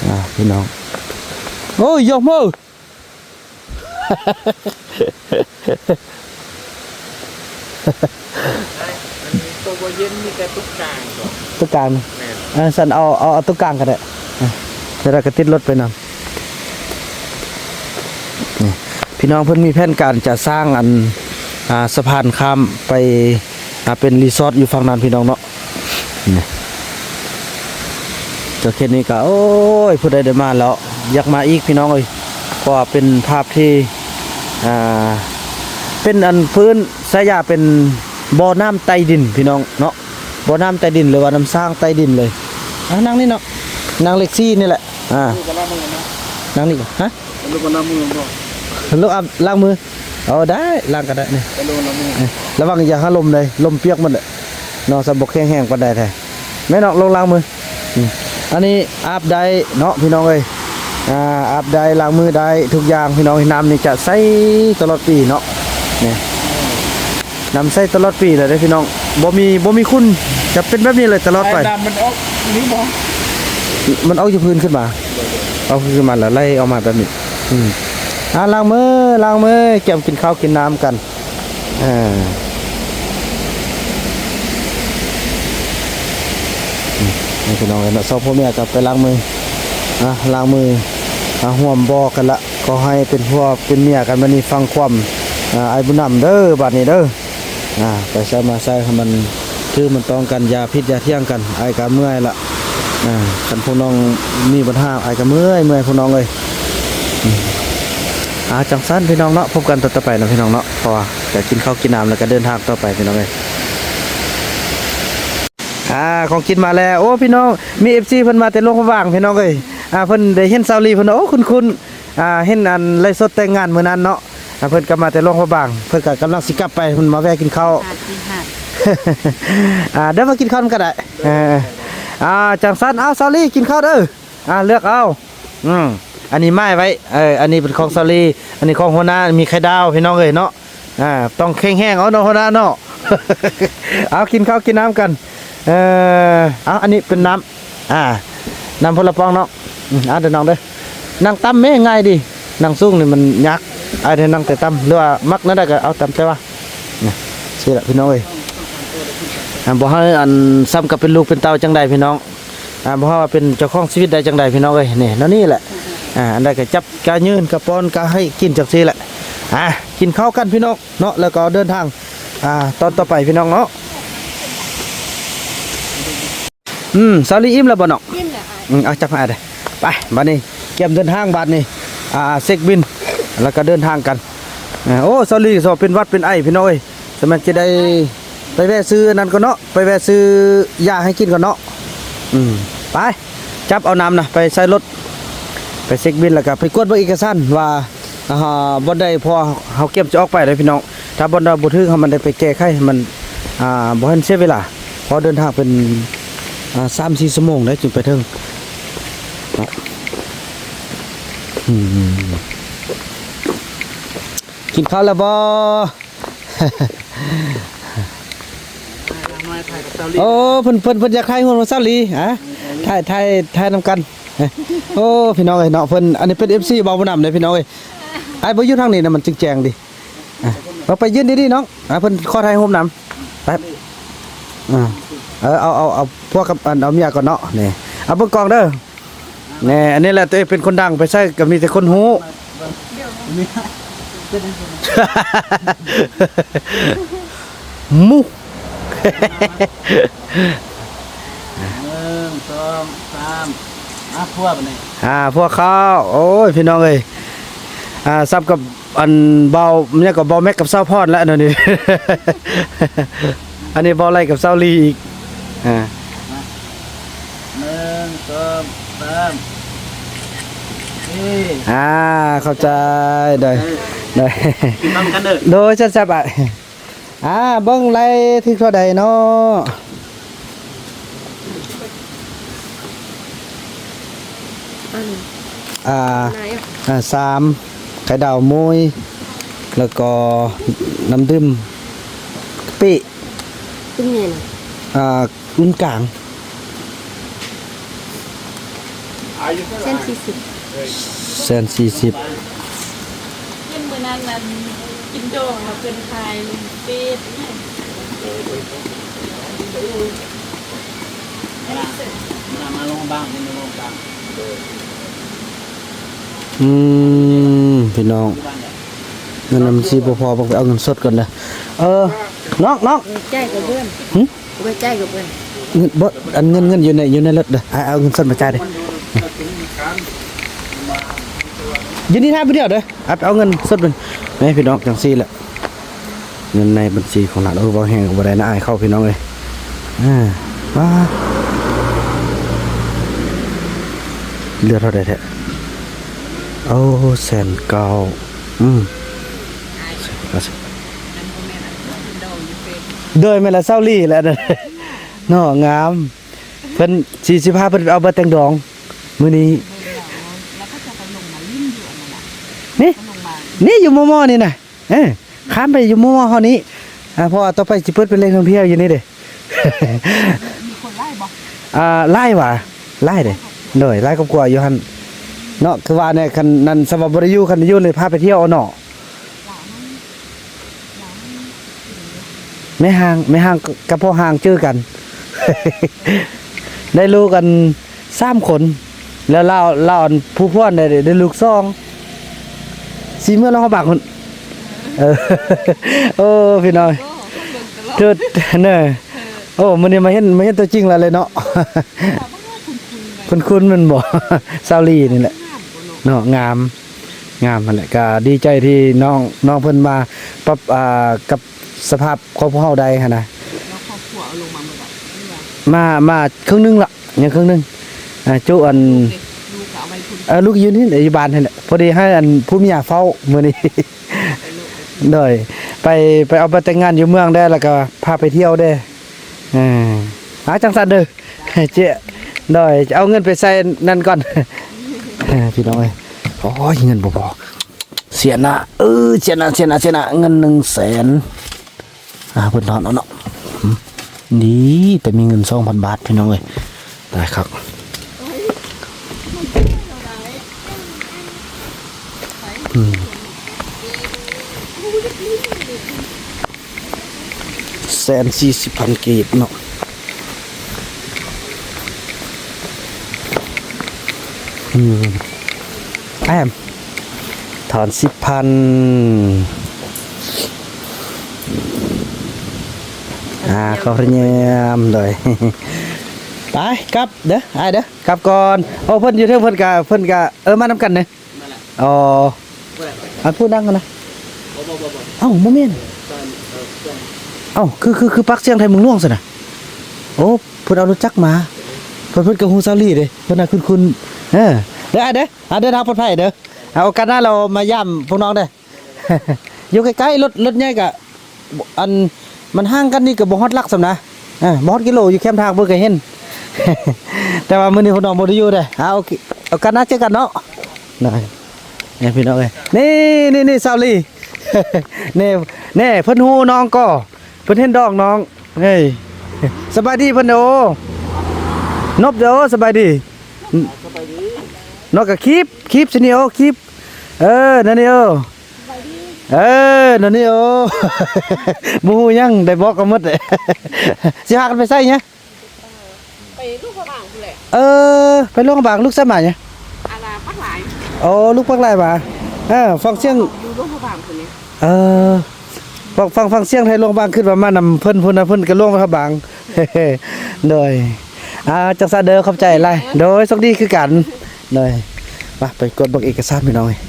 ອ່າ ພີ່ນ້ອງ ໂອ້ຍ ຍົກມື. ບໍ່ເຢັນ ມີແຕ່ຕຸກກາງກໍ ຕຸກກາງນະ ແມ່ນ ເອີ ຊັ້ນເອົາ ເອົາ ເອົາຕຸກກາງກໍໄດ້ ເອີ ແລ້ວກໍຕິດລົດໄປນຳ. ນີ້ ພີ່ນ້ອງເພິ່ນມີແຜນການຈະສ້າງອັນ ອ່າ ສະພານຂ້າມໄປ ອ່າ ເປັນຣີສອດຢູ່ຝັ່ງນັ້ນ ພີ່ນ້ອງເນາະ. ນີ້ ກໍເຂດນີ້ກໍ ໂອ້ຍ ຜູ້ໃດໄດ້ມາແລ້ວຢາກມາອີກ ພີ່ນ້ອງເອີຍ ເພາະວ່າເປັນພາບທີ່ ອ່າ ເປັນອັນ ເພິ່ນສາຍາເປັນບໍ່ນ້ຳໃຕ້ດິນ ພີ່ນ້ອງເນາະ ບໍ່ນ້ຳໃຕ້ດິນ ຫຼືວ່ານ້ຳສ້າງໃຕ້ດິນເລີຍ. ອ່າ ນັ່ງນີ້ເນາະ ນັ່ງເລກສີ່ນີ້ແຫຼະ. ອ່າ ລູກກໍລ້າງມືນະ ນັ່ງນີ້ ຮະ ລູກກໍລ້າງມືບໍ່ ລູກອາບ ລ້າງມື. ເອົາ ໄດ້ ລ້າງກໍໄດ້ນີ້ ກະໂດນລະມື້ ເອີ ລະວັງຢ່າໃຫ້ລົມເດ້ ລົມປຽກໝົດແຫຼະເນາະ ສະບໍ່ແຂງແຮງປານໃດແທ້ ແມ່ນອອກລົງລ້າງມື. ອືມ ອັນນີ້ອາບໄດ້ເນາະ ພີ່ນ້ອງເອີຍ ອາ ອາບໄດ້ ລ້າງມືໄດ້ທຸກຢ່າງ ພີ່ນ້ອງ. ນ້ຳນີ້ຈະໃສຕະຫຼອດປີເນາະ ນີ້ ນ້ຳໃສຕະຫຼອດປີເລີຍເດ້ ພີ່ນ້ອງ ບໍ່ມີ ບໍ່ມີຂຸ່ນ ຈະເປັນແບບນີ້ເລີຍຕະຫຼອດໄປ. ນ້ຳມັນອອກນີ້ບໍ່ ມັນອອກຢູ່ພື້ນຂຶ້ນມາ ເອົາຂຶ້ນມາແລ້ວໄຫຼອອກມາແບບນີ້. ອືມ ອ່າ ລ້າງມື ລ້າງມື ກຽມກິນເຂົ້າກິນນ້ຳກັນ. ເອີ ນີ້ພີ່ນ້ອງເອີຍເນາະ ສອງຜົວເມຍກໍໄປລ້າງມື ອ່າ ລ້າງມື ອ່າ ຮ່ວມບໍ່ກັນລະ ຂໍໃຫ້ເປັນຜົວເປັນເມຍກັນ ບັດນີ້ຟັງຄວາມ ອ່າ ອ້າຍບຸນນຳເດີ ບັດນີ້ເດີ. ອ່າ ໄປໃສມາໃສໃຫ້ມັນຖືມັນຕ້ອງກັນ ຢ່າຜິດຢ່າຖຽງກັນ ອ້າຍກໍເມື່ອຍລະ. ອ່າ ຄັນພວກນ້ອງມີບັນຫາ ອ້າຍກໍເມື່ອຍ ເມື່ອຍພວກນ້ອງເອີຍ. ອືມ ອ່າ ຈັ່ງຊັ້ນພີ່ນ້ອງເນາະ ພົບກັນຕອນຕໍ່ໄປເນາະ ພີ່ນ້ອງເນາະ ເພາະວ່າຈະກິນເຂົ້າກິນນ້ຳ ແລ້ວກໍເດີນທາງຕໍ່ໄປ ພີ່ນ້ອງເອີຍ. ອ່າ ຂອງກິນມາແລ້ວ ໂອ້ ພີ່ນ້ອງ ມີເອັຟຊີເພິ່ນມາແຕ່ຫຼວງພະບາງ ພີ່ນ້ອງເອີຍ. ອ່າ ເພິ່ນໄດ້ເຫັນສາວລີ ເພິ່ນ ໂອ້ ຄຸ້ນໆ ອ່າ ເຫັນອັນໄລຟ໌ສົດແຕ່ງງານມື້ນັ້ນເນາະ. ອ່າ ເພິ່ນກໍມາແຕ່ຫຼວງພະບາງ ເພິ່ນກໍກຳລັງຊິກັບໄປ ເພິ່ນມາແວ່ກິນເຂົ້າ. ອ່າ ເດີ ມາກິນເຂົ້ານຳກັນໄດ້. ເອີ ອ່າ ຈັ່ງຊັ້ນ ເອົາ ສາວລີ ກິນເຂົ້າເດີ. ອ່າ ເລືອກເອົາ. ອືມ ອັນນີ້ໝາຍໄວ້ ເອີ ອັນນີ້ເປັນຂອງສາວລີ ອັນນີ້ຂອງຫົວໜ້າ ມີໄຂ່ດາວ ພີ່ນ້ອງເອີຍເນາະ. ອ່າ ຕ້ອງແຂງແຮງເອົາເນາະ ຫົວໜ້າເນາະ. ເອົາ ກິນເຂົ້າກິນນ້ຳກັນ. ເອີ ເອົາ ອັນນີ້ເປັນນ້ຳ ອ່າ ນ້ຳຜົນລະປອງເນາະ. ອືມ ເອົາເດີນ້ອງເດີ ນັ່ງຕ່ຳແມ້ ງ່າຍດີ ນັ່ງສູງນີ້ມັນຍາກ. ອ້າຍໄດ້ນັ່ງແຕ່ຕ່ຳ ຫຼືວ່າມັກແນວໃດກໍເອົາຕາມໃຈວ່າ. ຊີ້ລະ ພີ່ນ້ອງເອີຍ ອ່າ ບໍ່ໃຫ້ອັນ ສ່ຳກັບເປັນລູກເປັນເຕົ້າຈັ່ງໃດ ພີ່ນ້ອງ. ອ່າ ບໍ່ວ່າເປັນເຈົ້າຂອງຊີວິດໄດ້ຈັ່ງໃດ ພີ່ນ້ອງເອີຍ ນີ້ ແນວນີ້ແຫຼະ. ອ່າ ອັນໃດກໍຈັບ ກະຍື່ນ ກະປ້ອນ ກະໃຫ້ກິນຈັ່ງຊີ້ແຫຼະ. ອ່າ ກິນເຂົ້າກັນ ພີ່ນ້ອງເນາະ ແລ້ວກໍເດີນທາງ ອ່າ ຕອນຕໍ່ໄປ ພີ່ນ້ອງເນາະ. ອືມ ສາວລີອີ່ມແລ້ວບໍ່ນ້ອງ? ອີ່ມແລ້ວອ້າຍ. ອືມ ເອົາ ຈັບໃຫ້ອ້າຍເດີ້. ໄປ ບາດນີ້ກຽມເດີນທາງບາດນີ້ ອ່າ ເຊັກບິນ ແລ້ວກໍເດີນທາງກັນ. ອ່າ ໂອ້ ສາວລີກໍເປັນຫວັດເປັນໄອ ພີ່ນ້ອງເອີຍ. ສະແມ່ນຈະໄດ້ໄປແວ່ຊື້ອັນນັ້ນກ່ອນເນາະ ໄປແວ່ຊື້ຢາໃຫ້ກິນກ່ອນເນາະ. ອືມ ໄປ ຈັບເອົານ້ຳນະ ໄປໃສ່ລົດ ໄປເຊັກບິນ ແລ້ວກໍໄປກວດເບິ່ງເອກະສານວ່າ ອ່າ ບ່ອນໃດພໍເຮົາກຽມຈະອອກໄປເດ້ພີ່ນ້ອງ. ຖ້າບ່ອນໃດບໍ່ຖືກ ເຮົາມັນໄດ້ໄປແກ້ໄຂໃຫ້ມັນ ອ່າ ບໍ່ໃຫ້ເສຍເວລາ ເພາະເດີນທາງເປັນ ອ່າ ສາມສີ່ຊົ່ວໂມງເດ້ຈຶ່ງໄປເຖິງເນາະ. ອືມ ກິນເຂົ້າແລ້ວບໍ່? ໂອ້ ເພິ່ນ ເພິ່ນ ເພິ່ນຢາກຖ່າຍຮູບກັບສາວລີ ອ່າ ຖ່າຍ ຖ່າຍ ຖ່າຍນຳກັນ. ໂອ້ ພີ່ນ້ອງເອີຍເນາະ ເພິ່ນ ອັນນີ້ເປັນເອັຟຊີບ່າວບຸນນຳເດ້ພີ່ນ້ອງເອີຍ. ອ້າຍບໍ່ຢູ່ທາງນີ້ນະ ມັນຈຶ່ງແຈ້ງດີ. ອ່າ ເອົາ ໄປຢືນດີໆນ້ອງ. ອ່າ ເພິ່ນຂໍຖ່າຍຮູບນຳ ໄປ. ອ່າ ເອີ ເອົາ ເອົາ ເອົາພວກກັບ ອັນ ເອົາເມຍກ່ອນເນາະ. ນີ້ ເອົາເບິ່ງກ້ອງເດີ. ແນ່ ອັນນີ້ແຫຼະ ຕົວເອງເປັນຄົນດັງ ໄປໃສກໍມີແຕ່ຄົນຮູ້. ໝູ່ ໜຶ່ງ ສອງ ສາມ ອ່າ ພວກນີ້ ອ່າ ພວກເຂົາ ໂອ້ຍ ພີ່ນ້ອງເອີຍ ອ່າ ສ່ຳກັບ ອັນເບົາ ຫຍັງກໍເບົາແມັກກັບສາວພອນແຫຼະ ອັນນີ້ ອັນນີ້ເບົາໄຫຼກັບສາວລີອີກ. ອ່າ ໜຶ່ງ ສອງ ສາມ ນີ້ ອ່າ ຂອບໃຈ ໂດຍ ເອີ ໂດຍ ກິນນຳກັນເດີ ໂດຍ ແຊບໆ ອ່າ ອ່າ ເບິ່ງໄລ່ຖືກເທົ່າໃດເນາະ. ອັນ ອ່າ ອ່າ ສາມ ໄຂ່ດາວໝຸ້ຍ ແລ້ວກໍນ້ຳດື່ມກະປິ ຕຸ້ມເຢັນ ອ່າ ລຸ້ນກາງ ແສນສີ່ສິບ ແສນສີ່ສິບ. ເຫັນມື້ນັ້ນນັ້ນ ກິນດອງແລ້ວເພິ່ນຖ່າຍລົງເຟສ. ອືມ ພີ່ນ້ອງ ເງິນນຳຊີບໍ່ພໍ ເບິ່ງໄປເອົາເງິນສົດກ່ອນເດີ. ເອີ ນ້ອງ ນ້ອງ ຈ່າຍກັບເພື່ອນ ຫຶ? ໄປຈ່າຍກັບເພື່ອນ ເງິນ ບໍ່ ອັນເງິນ ເງິນຢູ່ໃນ ຢູ່ໃນລົດເດີ. ອາ ເອົາເງິນສົດມາຈ່າຍເດີ. ຢູ່ນີ້ຖ້າຜູ້ດຽວເດີ. ອາ ໄປເອົາເງິນສົດເພິ່ນ. ແມ່ພີ່ນ້ອງ ຈັ່ງຊີ້ແຫຼະ ເງິນໃນບັນຊີຂອງຫຼານ. ໂອ້ ເວົ້າແຮງກໍບໍ່ໄດ້ນະ ອາຍເຂົາ ພີ່ນ້ອງເອີຍ. ອາ ວ້າ ເຫຼືອເທົ່າໃດແທ້? ໂອ້ ແສນເກົ້າ. ອືມ ໂດຍ ແມ່ນລະ ຊາວລີແຫຼະເນາະ. ງາມ ເພິ່ນຊິ ຊິພາເພິ່ນໄປເອົາໃບແຕ່ງດອງມື້ນີ້. ນີ້ ນີ້ຢູ່ມໍ່ໆນີ້ນະ. ເອີ ຂ້າມໄປຢູ່ມໍ່ໆເຮົານີ້ ອາ ເພາະວ່າຕໍ່ໄປຊິເປີດເປັນແຫຼ່ງທ່ອງທ່ຽວຢູ່ນີ້ເດ້. ມີຄົນຫຼາຍບໍ່? ອາ ຫຼາຍຫວາ ຫຼາຍເດ້. ໂດຍ ຫຼາຍຄອບຄົວຢູ່ຫັ້ນເນາະ. ຄືວ່າແນ່ ຄັນນັ້ນ ສຳລັບບໍ່ໄດ້ຢູ່ ຄັນໄດ້ຢູ່ນີ້ພາໄປທ່ຽວເອົາເນາະ. ແມ່ຮ່າງ ແມ່ຮ່າງກັບພໍ່ຮ່າງຈື່ກັນ ໄດ້ລູກກັນສາມຄົນ ແລ້ວລາວ ລາວ ອັນຜູ້ຜົວໄດ້ ໄດ້ລູກສອງ ຊິເມືອລາວພະບາງພຸ້ນ. ເອີ ໂອ້ ພີ່ນ້ອງ ໂອ້ ເບິ່ງຕະຫຼອດ ເທີດເນີ. ໂອ້ ມື້ນີ້ມາເຫັນ ມາເຫັນຕົວຈິງແລ້ວເລີຍເນາະ. ຄຸ້ນໆແມ່ນບໍ່? ຊາວລີນີ້ແຫຼະເນາະ. ງາມ ງາມຫັ້ນແຫຼະ. ກະດີໃຈທີ່ນ້ອງ ນ້ອງເພິ່ນມາປັບ ອ່າ ກັບສະພາບຂອງພວກເຮົາໄດ້ຫັ້ນນະ. ແລ້ວຄອບຄົວເອົາລົງມາເໝິດແລ້ວ ຫຼືວ່າ? ມາ ມາເຄິ່ງໜຶ່ງລະ ຍັງເຄິ່ງໜຶ່ງ. ອາ ຈຸອັນ ລູກກະເອົາໄວ້ພຸ້ນ ເອີ ລູກຢູ່ນີ້ແຫຼະ ຢູ່ບ້ານຫັ້ນແຫຼະ. ພໍດີໃຫ້ອັນຜູ້ເມຍເຝົ້າມື້ນີ້. ໂດຍ ໄປ ໄປເອົາບັດແຕ່ງງານຢູ່ເມືອງແດ່ ແລ້ວກະພາໄປທ່ຽວແດ່. ເອີ ອາ ຈັ່ງຊັ້ນເດີ. ເຈ້ ໂດຍ ຈະເອົາເງິນໄປໃສ່ນັ້ນກ່ອນ ພີ່ນ້ອງເອີຍ. ໂອ້ຍ ເງິນບໍ່ພໍ ເສຍໜ້າ ເອີ ເສຍໜ້າ ເສຍໜ້າ ເສຍໜ້າ. ເງິນໜຶ່ງແສນ ອາ ເພິ່ນຖອນເອົາເນາະ. ອືມ ດີແຕ່ມີເງິນສອງພັນບາດ ພີ່ນ້ອງເອີຍ. ຕາຍຄັກ ອືມ. ແສນສີ່ສິບພັນກີບເນາະ. ອືມ ແອມ ຖອນສິບພັນ. ອາ ຂໍພະຍາຍາມ ໂດຍ ໄປ ກັບເດີ ອ້າຍເດີ ກັບກ່ອນ. ໂອ້ ເພິ່ນຢູ່ເທິງ ເພິ່ນກະ ເພິ່ນກະ ເອີ ມານຳກັນເດ້. ມາລະ ອໍ ຜູ້ໃດ? ອັນຜູ້ນັ່ງຫັ້ນນະ. ບໍ່ ບໍ່ ບໍ່ ບໍ່ ເອົ້າ ບໍ່ແມ່ນ. ເອົ້າ ຄື ຄື ຄືປາກຊຽງໄທເມືອງຫຼວງຊັ້ນນະ. ໂອ້ ເພິ່ນເອົາລົດຈັກມາ. ເພິ່ນ ເພິ່ນກໍຮູ້ຊາວລີເດ້ ເພິ່ນນະຄຸ້ນໆ. ເອີ ເດີ ເດີ ອາ ເດີນທາງປອດໄພເດີ. ອາ ໂອກາດໜ້າລາວມາຢາມພວກນ້ອງເດີ. ຢູ່ໃກ້ໆ ລົດ ລົດໃຫຍ່ກະ ອັນ ມັນຫ່າງກັນນີ້ກໍບໍ່ຮອດຫຼັກສ່ຳນະ. ເອີ ບໍ່ຮອດກິໂລ ຢູ່ແຄມທາງເບິ່ງກໍເຫັນ. ແຕ່ວ່າມື້ນີ້ພວກນ້ອງບໍ່ໄດ້ຢູ່ເດ້. ອາ ໂອເຄ ໂອກາດໜ້າເຈີກັນເນາະ. ໄດ້ ນີ້ພີ່ນ້ອງເອີຍ ນີ້ ນີ້ ນີ້ ຊາວລີ. ນີ້ ນີ້ ເພິ່ນຮູ້ນ້ອງກໍ ເພິ່ນເຫັນດອກນ້ອງ. ເອີຍ ສະບາຍດີເພິ່ນເດີ. ນົບເດີ ສະບາຍດີ. ສະບາຍດີ. ນ້ອງກໍຄີບ ຄີບ ຊິນີໂອ ຄີບ. ເອີ ນັນນີໂອ. ເອີ ນັນນີໂອ. ບໍ່ຮູ້ຫຍັງ ໄດ້ບອກກັນໝົດ. ຊິພາກັນໄປໃສຫຍັງ? ໄປຫຼວງພະບາງພຸ້ນແຫຼະ. ເອີ ໄປຫຼວງພະບາງ ລູກສາວມາຫຍັງ? ອັນນ່າ ປັກຫຼາຍ. ໂອ້ ລູກປັກຫຼາຍມາ. ເອີ ຟັງສຽງ ຢູ່ຫຼວງພະບາງພຸ້ນນີ້. ເອີ ຟັງ ຟັງ ຟັງສຽງໄທຫຼວງພະບາງ ຄິດວ່າມານຳເພິ່ນພຸ້ນນະ ເພິ່ນກໍຫຼວງພະບາງ. ໂດຍ ອ່າ ຈັກຊັ້ນເດີ ຂອບໃຈຫຼາຍ. ໂດຍ ໂຊກດີຄືກັນ. ໂດຍ ມາ ໄປກວດເບິ່ງເອກະສານພີ່ນ້ອງເອີຍ.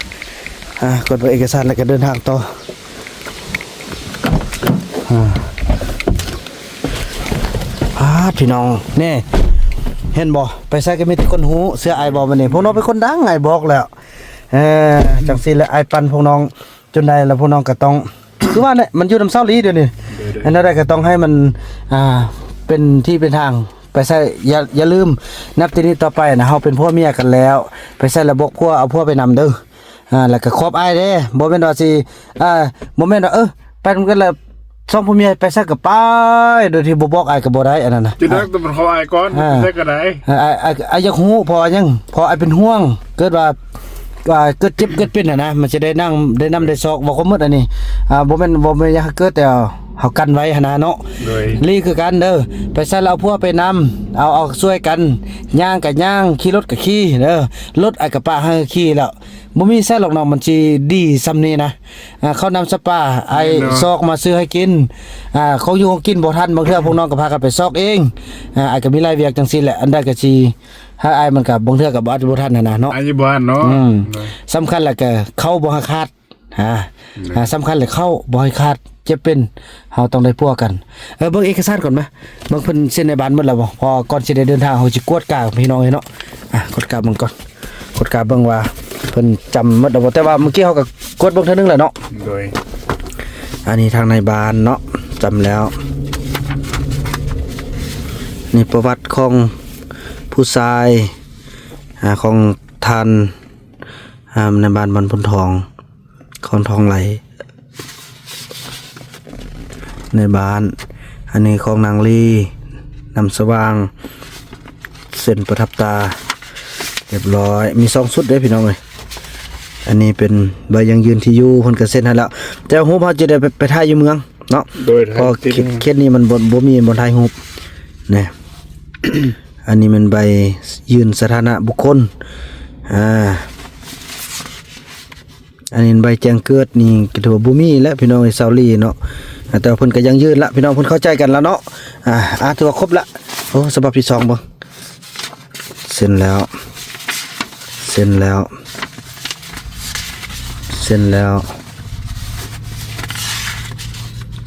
ອ່າ ກວດເບິ່ງເອກະສານແລ້ວກໍເດີນທາງຕໍ່. ອ່າ ປາດ ພີ່ນ້ອງ ນີ້ ເຫັນບໍ່? ໄປໃສກໍມີແຕ່ຄົນຮູ້. ເຊື່ອອ້າຍບໍ່? ມື້ນີ້ພວກນ້ອງເປັນຄົນດັງ ອ້າຍບອກແລ້ວ. ເອີ ຈັ່ງຊີ້ແຫຼະ ອ້າຍປັ່ນພວກນ້ອງຈົນໄດ້ແລ້ວ ພວກນ້ອງກໍຕ້ອງ ຄືວ່າແຫຼະ ມັນຢູ່ນຳຊາວລີດຽວນີ້. ໂດຍ ໂດຍ ອັນໃດກໍຕ້ອງໃຫ້ມັນ ອ່າ ເປັນທີ່ເປັນທາງ. ໄປໃສ ຢ່າ ຢ່າລືມ ນັບແຕ່ນີ້ຕໍ່ໄປນະ ເຮົາເປັນຜົວເມຍກັນແລ້ວ. ໄປໃສລະບອກຜົວ ເອົາຜົວໄປນຳເດີ. ອ່າ ແລ້ວກໍຂອບອ້າຍເດ້. ບໍ່ແມ່ນວ່າຊິ ອ່າ ບໍ່ແມ່ນວ່າ ເອີ ໄປນຳກັນແລ້ວ ສອງຜົວເມຍໄປໃສກໍໄປ ໂດຍທີ່ບໍ່ບອກອ້າຍກໍບໍ່ໄດ້ ອັນນັ້ນນະ. ຈະໄດ້ແຕ່ມັນຂໍອ້າຍກ່ອນ ອ່າ ໄປໃສກໍໄດ້. ເອີ ອ້າຍ ອ້າຍ ອ້າຍຢາກຮູ້ ເພາະຫຍັງ? ເພາະອ້າຍເປັນຫ່ວງ ເກີດວ່າ ວ່າເກີດເຈັບເກີດເປັນຫັ້ນນະ ມັນຈະໄດ້ນັ່ງ ໄດ້ນຳໄດ້ຊອກ. ເວົ້າຄວາມໝົດອັນນີ້ ອ່າ ບໍ່ແມ່ນ ບໍ່ແມ່ນຢາກໃຫ້ເກີດ ແຕ່ ເຮົາກັນໄວ້ຫັ້ນນະເນາະ. ໂດຍ ລີຄືກັນເດີ ໄປໃສລະເອົາຜົວໄປນຳ ເອົາ ເອົາຊ່ວຍກັນ ຍ່າງກະຍ່າງ ຂີ່ລົດກະຂີ່ເດີ ລົດອາກະປະໃຫ້ຂີ່ແລ້ວ ບໍ່ມີໃສຫຼອກນ້ອງ ມັນຊິດີຊ່ຳນີ້ນະ. ອ່າ ເຂົ້ານ້ຳສະປາ ອ້າຍ ແມ່ນເນາະ ຊອກມາຊື້ໃຫ້ກິນ. ອ່າ ຂອງຢູ່ຂອງກິນບໍ່ທັນ ບາງເທື່ອພວກນ້ອງກໍພາກັນໄປຊອກເອງ. ອ່າ ອ້າຍກໍມີຫຼາຍວຽກຈັ່ງຊີ້ແຫຼະ ອັນໃດກໍຊິໃຫ້ອ້າຍ ມັນກໍບາງເທື່ອກໍບໍ່ ອາດຈະບໍ່ທັນຫັ້ນນະເນາະ ອາດຈະບໍ່ທັນເນາະ. ອືມ ສຳຄັນແລ້ວກໍເຂົ້າບໍ່ໃຫ້ຂາດ. ອ່າ ໂດຍ ອ່າ ສຳຄັນແຫຼະ ເຂົ້າບໍ່ໃຫ້ຂາດ ເຈັບເປັນ ເຮົາຕ້ອງໄດ້ປົວກັນ. ເອີ ເບິ່ງເອກະສານກ່ອນມາ ເບິ່ງເພິ່ນເຊັນໃນບ້ານໝົດແລ້ວບໍ່? ເພາະວ່າກ່ອນຊິໄດ້ເດີນທາງ ເຮົາຊິກວດກາພີ່ນ້ອງເອີຍເນາະ. ອ່າ ກວດກາເບິ່ງກ່ອນ ກວດກາເບິ່ງວ່າເພິ່ນຈຳໝົດແລ້ວບໍ່? ແຕ່ວ່າມື້ກີ້ເຮົາກໍກວດເບິ່ງເທື່ອໜຶ່ງແລ້ວເນາະ. ໂດຍ ອັນນີ້ທາງໃນບ້ານເນາະ ຈຳແລ້ວ. ນີ້ປະຫວັດຂອງຜູ້ຊາຍ ອ່າ ຂອງທ່ານ ອ່າ ໃນບ້ານບ້ານໂພນທອງ ຂອງທອງໄຫຼ ໃນບ້ານ. ອັນນີ້ຂອງນາງລີ ນ້ຳສະຫວ່າງ ເຊັນປະທັບຕາ ຮຽບຮ້ອຍ. ມີສອງຊຸດເດ້ພີ່ນ້ອງເອີຍ. ອັນນີ້ເປັນໃບຢັ້ງຢືນທີ່ຢູ່ ເພິ່ນກໍເຊັນໃຫ້ແລ້ວ ແຕ່ຮູບເຮົາຈະໄດ້ໄປ ໄປຖ່າຍຢູ່ເມືອງເນາະ. ໂດຍ ເພາະເຂດນີ້ມັນບໍ່ ບໍ່ມີບ່ອນຖ່າຍຮູບນະ. ອັນນີ້ແມ່ນໃບຢືນສະຖານະບຸກຄົນ. ອ່າ ອັນນີ້ໃບແຈ້ງເກີດນີ້ກໍຖືວ່າບໍ່ມີແຫຼະພີ່ນ້ອງເອີຍ ຊາວລີເນາະ. ອ່າ ແຕ່ວ່າເພິ່ນກໍຢັ້ງຢືນລະພີ່ນ້ອງ ເພິ່ນເຂົ້າໃຈກັນລະເນາະ. ອ່າ ອ່າ ຖືວ່າຄົບລະ. ໂອ້ ສະບັບທີສອງເບິ່ງ ເຊັນແລ້ວ ເຊັນແລ້ວ ເຊັນແລ້ວ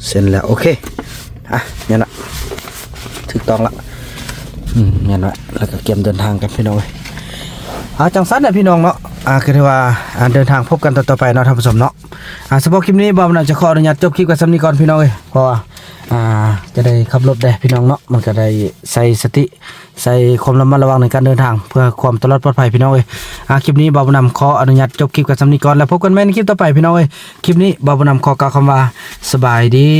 ເຊັນແລ້ວ. ໂອເຄ ອ່ະ ແມ່ນລະ ຖືກຕ້ອງລະ. ອືມ ແມ່ນລະ ແລ້ວກໍກຽມເດີນທາງກັນພີ່ນ້ອງເອີຍ. ເອົາ ຈັ່ງຊັ້ນນະພີ່ນ້ອງເນາະ. ອ່າ ກໍຖືວ່າ ອ່າ ເດີນທາງພົບກັນຕໍ່ໆໄປເນາະທ່ານຜູ້ຊົມເນາະ. ອ່າ ສຳລັບຄລິບນີ້ ບ່າວບຸນນຳຈະຂໍອະນຸຍາດຈົບຄລິບກັນສ່ຳນີ້ກ່ອນພີ່ນ້ອງເອີຍ ເພາະວ່າ ອ່າ ຈະໄດ້ຂັບລົດແດ່ພີ່ນ້ອງເນາະ ມັນກໍໄດ້ໃຊ້ສະຕິ ໃຊ້ຄວາມລະມັດລະວັງໃນການເດີນທາງ ເພື່ອຄວາມຕະຫຼອດປອດໄພພີ່ນ້ອງເອີຍ. ອ່າ ຄລິບນີ້ບ່າວບຸນນຳຂໍອະນຸຍາດຈົບຄລິບກັນສ່ຳນີ້ກ່ອນ ແລ້ວພົບກັນໃໝ່ໃນຄລິບຕໍ່ໄປພີ່ນ້ອງເອີຍ. ຄລິບນີ້ບ່າວບຸນນຳຂໍກ່າວຄຳວ່າ ສະບາຍດີ.